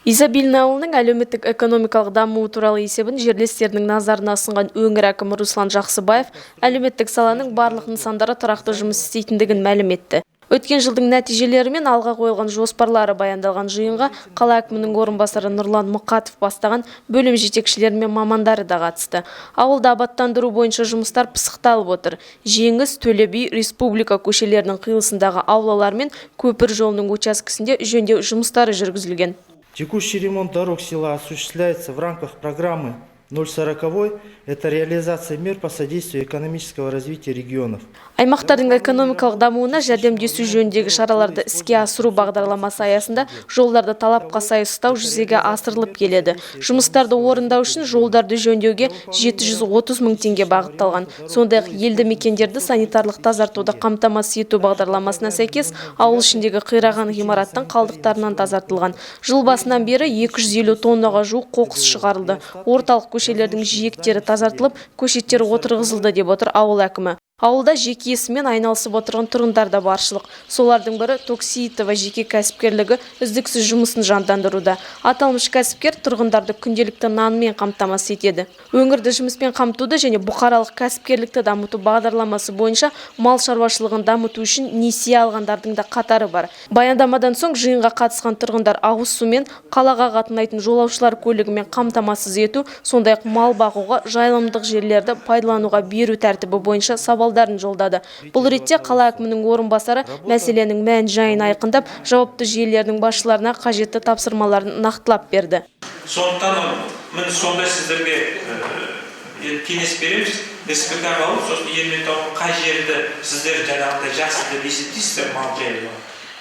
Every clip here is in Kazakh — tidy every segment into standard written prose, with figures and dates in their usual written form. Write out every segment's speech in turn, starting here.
Изобильный ауылының әлеуметтік экономикалық дамуы туралы есебін жерлестерінің назарына ұсынған өңір әкімі Руслан Жақсыбаев әлеуметтік саланың барлық нысандары тұрақты жұмыс істейтіндігін мәлім етті. Өткен жылдың нәтижелері мен алға қойылған жоспарлары баяндалған жиынға қала әкімінің орынбасары Нұрлан Мұқатов бастаған бөлім жетекшілері мен мамандары да қатысты. Ауылды абаттандыру бойынша жұмыстар пысықталып отыр. Жеңіс, Төле би, Республика көшелерінің қиылысындағы аулалар мен көпір жолының учаскесінде жөндеу жұмыстары жүргізілген. Текущий ремонт дорог села осуществляется в рамках программы 040, это реализация мер по содействию экономического развития регионов. Аймақтардың экономикалық дамуына жәрдемдесу жөніндегі шараларды іске асыру бағдарламасы аясында жолдарды талапқа сай ұстау жүзеге асырылып келеді. Жұмыстарды орындау үшін жолдарды жөндеуге 730 мың теңге бағытталған. Сондай-ақ елді мекендерді санитарлық тазартуды қамтамасыз ету бағдарламасына сәйкес ауыл ішіндегі қираған ғимараттың қалдықтарынан тазартылған. Жыл басынан бері 250 тоннаға жуық қоқыс шығарылды. Орталық көшелердің жиектері тазартылып, көшеттер отырғызылды деп отыр ауыл әкімі. Ауылда жеке ісімен айналысып отырған тұрғындар да баршылық. Солардың бірі Токсиитова жеке кәсіпкерлігі үздіксіз жұмысын жандандыруда. Аталмыш кәсіпкер тұрғындарды күнделікті нанмен қамтамасыз етеді. Өңірді жұмыспен қамтуды және бұқаралық кәсіпкерлікті дамыту бағдарламасы бойынша мал шаруашылығын дамыту үшін несие алғандардың да қатары бар. Баяндамадан соң жиынға қатысқан тұрғындар ауыз сумен, қалаға қатынайтын жолаушылар көлігімен қамтамасыз ету, сондай-ақ мал бағуға жайылымдық жерлерді пайдалануға беру тәртібі бойынша сауалдарын жолдады. Бұл ретте қала әкімінің орынбасары мәселенің мән жайын айқындап, жауапты жүйелердің басшыларына қажетті тапсырмаларын нақтылап берді. Сондықтан міне, сондай сіздерге енді кеңес береміз: СПК алып, сосын Ермектаудың қай жерді сіздер жаңағындай жақсы деп есептейсіздер, мал жайлы,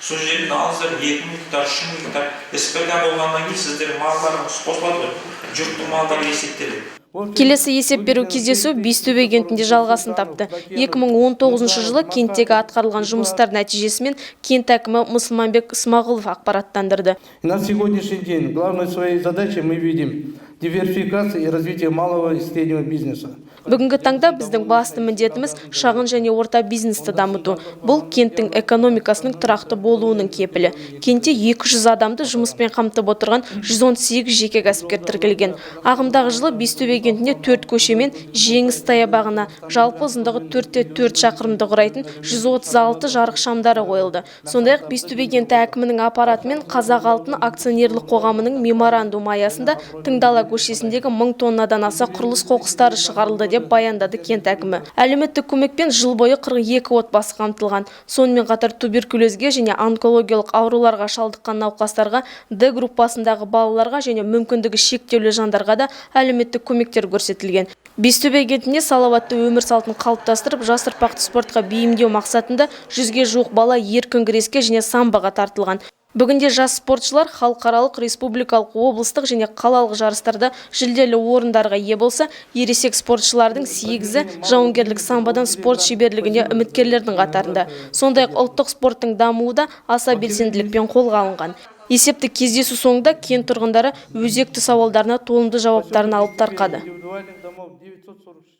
сол жерден алыңыздар 2000 гектар, 3000 гектар. СПК болғаннан кейін сіздер малдарыңыз қосылады ғой, жұрттың малдары есептеледі. Келесі есеп беру кездесуі Бестөбе кентінде жалғасын тапты. 2019 жылы кенттегі атқарылған жұмыстар нәтижесімен кент әкімі Мұсылманбек Смағұлов ақпараттандырды. И на сегодняшний день главной своей задачей мы видим диверсификацию и развитие малого и среднего бизнеса. Бүгінгі таңда біздің басты міндетіміз – шағын және орта бизнесті дамыту. Бұл кенттің экономикасының тұрақты болуының кепілі. Кентте 200 адамды жұмыспен қамтып отырған 118 жеке кәсіпкер тіркелген. Ағымдағы жылы Бестөбе кентінде төрт көше мен Жеңіс саябағына жалпы ұзындығы 4,4 шақырымды құрайтын 136 жарық шамдары қойылды. Сондай-ақ Бестөбе кенті әкімінің аппараты мен Қазақ алтын акционерлік қоғамының меморандумы аясында Тыңдала көшесіндегі 1000 тоннадан аса құрылыс қоқыстары шығарылды, деп баяндады кент әкімі. Әлеуметтік көмекпен жыл бойы 42 отбасы қамтылған. Сонымен қатар туберкулезге және онкологиялық ауруларға шалдыққан науқастарға, Д группасындағы балаларға және мүмкіндігі шектеулі жандарға да әлеуметтік көмектер көрсетілген. Бестөбе кентінде салауатты өмір салтын қалыптастырып, жас ұрпақты спортқа бейімдеу мақсатында 100-ге жуық бала еркін күреске және самбоға тартылған. Бүгінде жас спортшылар халықаралық, республикалық, облыстық және қалалық жарыстарда жүлделі орындарға ие болса, ересек спортшылардың сегізі жауынгерлік самбодан спорт шеберлігіне үміткерлердің қатарында. Сондай-ақ ұлттық спорттың дамуы да аса белсенділікпен қолға алынған. Есепті кездесу соңында кент тұрғындары өзекті сауалдарына толымды жауаптарын алып тарқады. Индивидуальных домов 946.